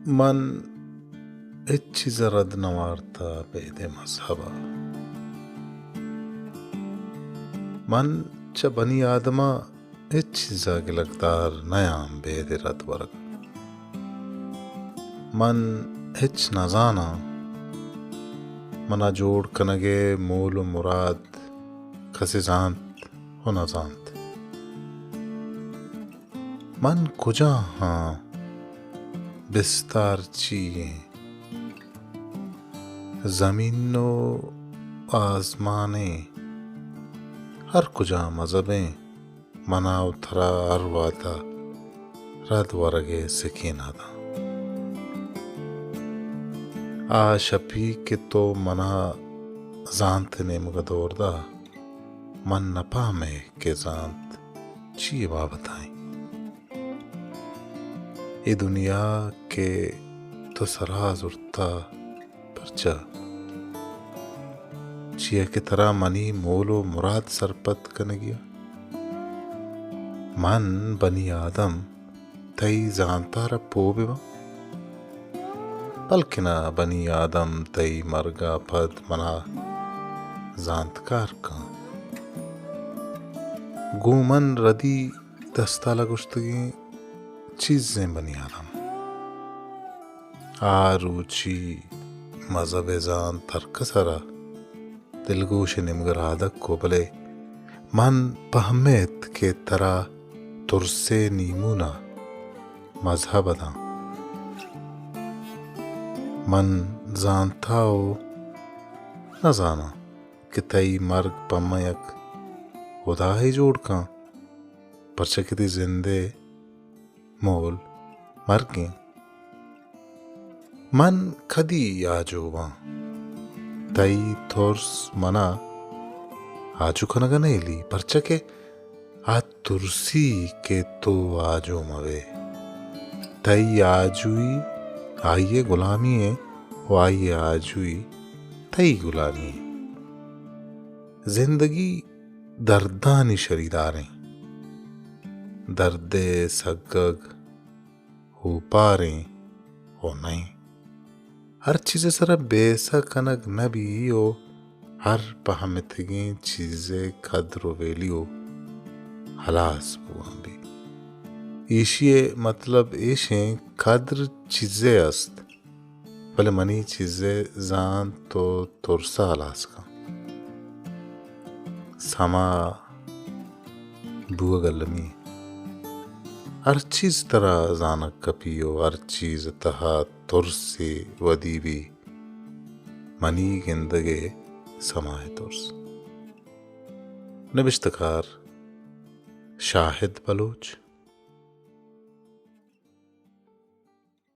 من ہچ چیز ءَ رد نہ وارت ءَ بید مذہب ءَ۔ من چہ بنی آدم ءَ ہچ چیز ءَ گلگدار نیاں بید رد ورگ۔ من ہچ نزاناں۔ منا جوڑ کنگ ءِ مول و مراد کسے زانت و نزانت۔ من کجا آں؟ بستار چی ایں؟ زمین و آزمان ایں۔ ہر کجا مذہب ایں، منا و ترا ہر وہد ءَ رد ورگ ءِ سکین ءَ داں۔ آ شپی کہ تو منا زانت ءِ نیمگ ءَ دور دات، من نہ پہمے کہ زانت چی ءِ بابت ءَ ایں۔ اے دنیا کہ تو سرا زرتا، پرچا؟ چیا کہ ترا منی مول و مراد سرپد کنگی ءَ۔ من بنی آدم تئی زانت ءَ را پوہ بہ باں؟ بلکنا بنی آدم تئی مرگ ءَ پد منا زانتکار کن۔ گوں من ردی دست ءَ لگوشتگیں چیزیں بنی آدم۔ آ روچی مذہب ءِ زانت ہر کس ءَ را دلگوش ءِ نیمگ ءَ رہادگ کو، بلے من پہمیت کہ ترا ترس ءِ نیمون ءَ مذہب ءَ داں۔ من زانتا و نزاناں کہ تئی مرگ پہ من یک ہدائے جوڑ کن، پرچا کہ تئی زند ءِ مول مرگ ایں۔ من کدی آجو باں؟ تئی ترس منا آجو کنگ ءَ نہ ایلی، پرچا کہ آ ترسی کہ تو آجو مہ بئے۔ تئی آجوئی آئی ءِ گلامی ایں و آئی ءِ آجوئی تئی گلامی ایں۔ زندگی دردانی شریدار ایں۔ درد ءِ سگگ اوپاریں و نئیں۔ ہر چیز ءِ سرا بیسہ کنگ نہ بی و ہر پہمتگیں چیز ءِ قدر و ویلیو ہلاس بوان بی۔ ایشی ءِ مطلب ایش ایں، قدر چیزے است، بلے منی چیزے زانت و ترس ءَ ہلاس کن۔ سما بوگ المی۔ ہر چیز ترا زانگ کپی و ہر چیز تہا ترسے ودی بی۔ منی گندگ ءِ سما ءِ ترس۔ نبشتہ کار شاہد بلوچ۔